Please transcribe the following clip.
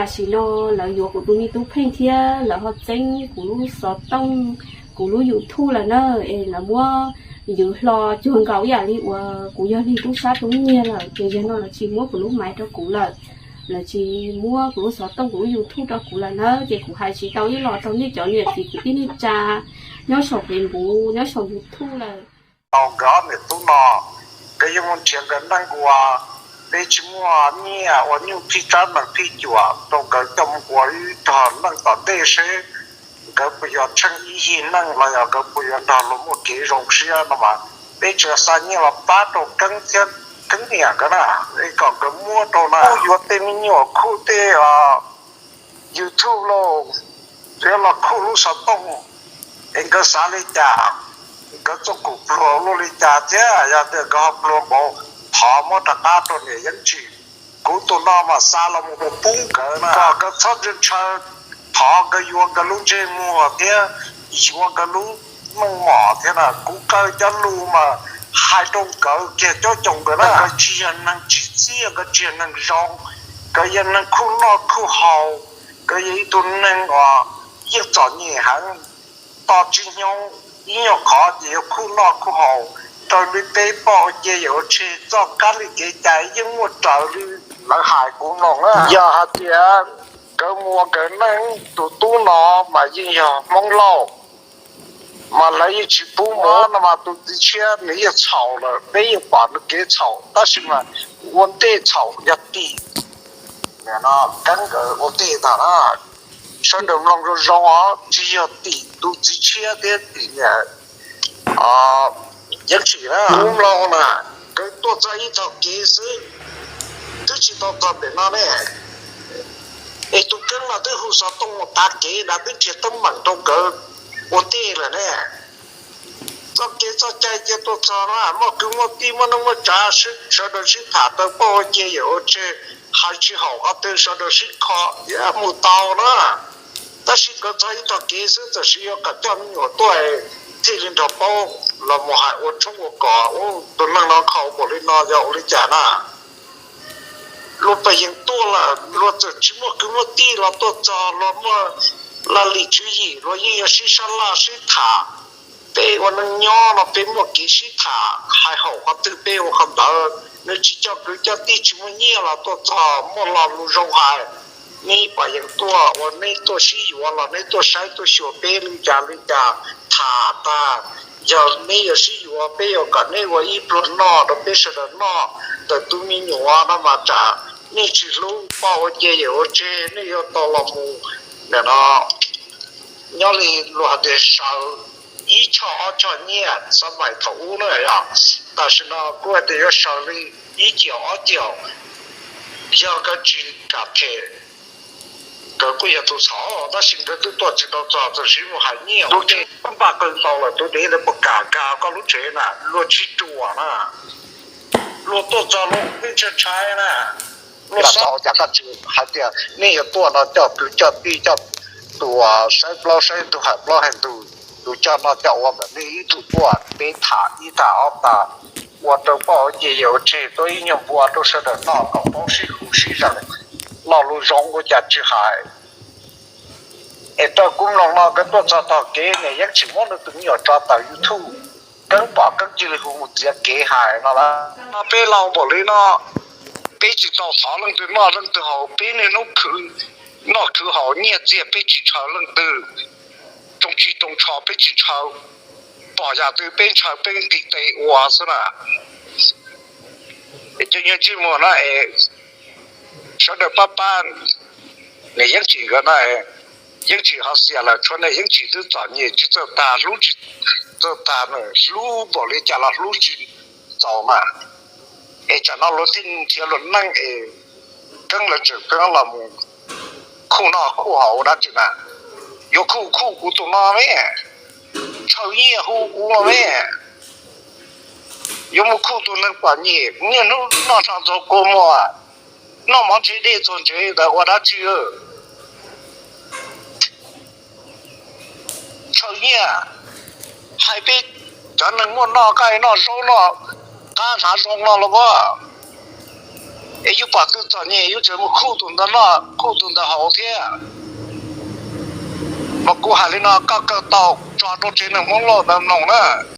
Tam sim no lawv yuav kuv tus me tub Pheej thiab lawv ho txeeb kuv lub xov tooj, kuv lub YouTube lawm na, es lawv muab yws hlo cuag nkaus ib yam li uas kuv yog neeg tub sab tub nyiag lawm, ces yog no lawv tsis muab kuv lub maiv rau kuv lawm, lawv tsis muab kuv lub xov tooj kuv lub YouTube rau kuv lawm na, ces kuv hais tsis tau ib los rau nej cov niam txiv kwv tij neej tsa nyob saum Facebook nyob saum YouTube lawm. Tau nkawd ob niam tub no, nkawd yuav mus nrhiav nkawd neeg uas peb tsis muaj nyiaj ua nyuj phij tsab nees phij cuam rau nkawd coj mus ua ib rog neej tom ntej seb nkawd puas yuav tsheej ib yig neej los yog nkawd puas yuav nrog luag muaj kev zoo siab no mas peb tsis xa nyiaj los pab rau Keeb thiab Keeb niam nkawd na, es kom nkawd muab rau na. Kuj yuav tej me nyuam khuj tej YouTube lauj, yuav los khuj lub xov tooj, es nkawd xav li cas, nkawd txoj kev pluag luaj li cas thiab yog tias nkawd ho pluag npaum, thov muab rov qab rau niam Yeeb Tsim. Kuv tus no mas xa los mus pub nkawd na, kom nkawd txhob ntshaw ntshaw, thov nkawd yuav nkawd lub ntsej muag thiab yuav nkawd lub meej mom thiab na. Kuv kaw cov lus mas hais rau nkawd kiag cob coos nkawd na, nkawd tsis yog neeg tsim txiaj, nkawd tsis yog neeg zoo, nkawd yog neeg khuj noj khuj haus, nkawd yog ib tug neeg uas yeej txom nyem heev, tos tsis hnyoo, ib nyuag qhov ces yuav khuj noj khuj haus raws li peb poj ua ce yawm ua tseg txoj kab li kev cai yeej muaj raws li lawv hais kuv mloog na. Yog hais tias nkawd mus ua nkawd neej, tus tub no mas yeej yog Hmoob Lauj, mas lawv yeej tsis pub mus no mas tus txiv tshiab nws yeej txhaum lawm, peb yeej pom nws kev txhaum, tab sis mas ua ntej txhaum yog tim, no, Keeb nkawd ua ntej ntag na. Sawv daws mloog zoo zoo os, tsis yog tim tus txiv tshiab thiab tim niam Yeeb Tsim na. Kuv mloog na, nkawd tuaj txog ib tog kev xwb, twb tsis tau txog pem no ne, es tus Keeb no twb hu xov tooj mus tav kev nrad, twb nrhiav teeb meem rau nkawd ua ntej lawm ne. Txoj kev txoj cai cia tuaj txog na, muaj kwv muaj tij muaj neej muaj tsav, sawv daws sib tham tau poj ua ce yawm ua tseg, hais tsis haum qhov twg sawv daws sib kho, mus tau na. Tab sis nkawd txog ib tog kev xwb, tam sim yuav kom coj me nyuam tuaj thiaj li nrog paub los mus hais ua tshoob ua kos, ua tus neeg no kho npaum li no yog ua li cas na. Luag pab yees tuaj lawm, luag txawm tsis muaj kwv muaj tij los tuaj txog, luag muaj laj lim tswv yim, luag yeej yuav sib sab laj sib tham. Peb ua neej nyob no peb muaj kev sib tham, hais haum qhov twg peb ua qhov ntawd. Nws tsis coj kwv coj tij, tsis muaj nyiaj los tuaj txog, muaj lo lus zoo hais. Neb pab yees tuaj, ua neb tuaj sib yuav los neb tuaj saib tuaj xyuas peb li cas li cas, tham tag, yog neb yuav sib yuav, peb yuav kom neb ua ib pluag noj rau peb sawv daws noj. Ntawm tus me nyuam no mas tsam nej tsis hlub poj ua ce yawm ua tseg, nej yuav tau los mus, nim no nyob li luag hais tias sawv ib choj ob choj nyiaj xab mais thaum ub na yog, tam sim no kuj hais tias yuav sawv li ib ciam ob ciam. Yog nkawd tsis kam them, nkawd kuj yog tus txhaum, tab sis nkawd twb tuaj tsis tau txog, txawm siv mus hais nyiaj ua ntej. Npaj qw ntau lawm, tus dev ntawd puas kam nkag koj lub tsev na? Luag tsis ruam na, luag tuaj txog luag twb ntshai ntshai na. Luag xav cas koj tsis hais tias nej yuav tuaj no coj kwv coj tij, coj tus saib plaub saib ntug, hais plaub hais ntug, tus coj noj coj ua ntawm nej ib tug tuaj, peb tham ib tag ob tag, ua rau poj ua ce yawm ua tseg tuaj ib nyuag npua rau sawv daws noj kom paub sib hu sib zeem, lo lus zoo ua cas tsis hais. Es raws kuv mloog no nkawd tuaj txog tog kev, niam Yeeb tsis muab nws tus me nyuam tso tawm YouTube, Keeb pom Keeb cia li hu mus txiav kev hais no lawm. No peb laus npaum li no, peb tsis tau thov leej twg noj leej twg haus, peb niaj hnub khwv noj khwv haus, nyiaj txiag peb tsis ntshaw leej twg, rooj tshis rooj tsho peb tsis ntshaw, pom yam twg peb ntshaw peb nqis tes ua xwb na. Es cov nyuag ntsej muag no es sawv daws pab pab niam Yeeb Tsim nkawd na. Yeeb Tsim ho xiam lawm, tshuav niam Yeeb Tsim twb txom nyem tsis txawj tag, hlub tsis txawj tag, hlub npaum li cas los hlub tsis txaus mas. Es tsam no luag thiaj nrhiav luag neej es Keeb lawv tseem pheej los mus khuj noj khuj haus dab tsi na. Yuav khuj khuj kuv tus no me, ntshaw nyiaj hu kuv no me. Yuav mus khuj tus neeg txom nyem, niaj hnub noj tsho ntxuag kua muag, noj mov ntse dej txuag ntsev ntawd ua dab tsi? Ntshaw nyiaj, hais peb cov neeg muaj noj nqaij noj zaub noj qab hnav zoo no los as. Es yus pom tus txom nyem yus tseem mus khuj tus ntawd noj khuj tus ntawd haus thiab. Mas kuv hais li no koj kawm tau tso rau tsev neeg Hmoob Lauj ntawd mloog na.